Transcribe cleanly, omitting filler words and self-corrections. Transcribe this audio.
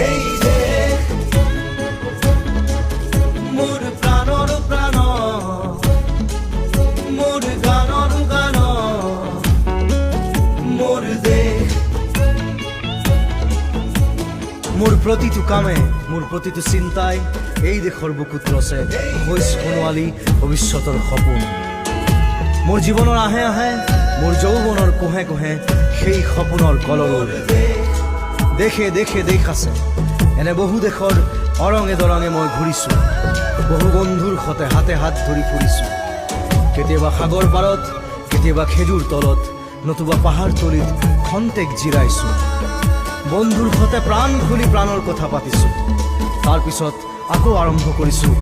এই দেশ মোৰ প্ৰাণৰ প্ৰাণ, মোৰ গানৰ গান, মোৰ দেশ। মোৰ প্ৰতিটো কামে, মোৰ প্ৰতিটো চিন্তাই এই দেশৰ বুকুত ৰচে শইচ সোণোৱালী ভৱিষ্যতৰ সপোন। মোৰ জীৱনৰ আঁহে আঁহে, মোৰ যৌৱনৰ কোঁহে কোঁহে সেই সপোনৰ কলৰৱ। দেশে দেশে দেশ আছে, এনে বহু দেশৰ অৰঙে দৰঙে মই ঘূৰিছোঁ। বহু বন্ধুৰ সতে হাতে হাত ধৰি ফুৰিছোঁ। কেতিয়াবা সাগৰ পাৰত, কেতিয়াবা খেজুৰ তলত, নতুবা পাহাৰ তলিত খন্তেক জিৰাইছোঁ। বন্ধুৰ সতে প্ৰাণ খুলি প্ৰাণৰ কথা পাতিছোঁ। তাৰপিছত আকৌ আৰম্ভ কৰিছোঁ।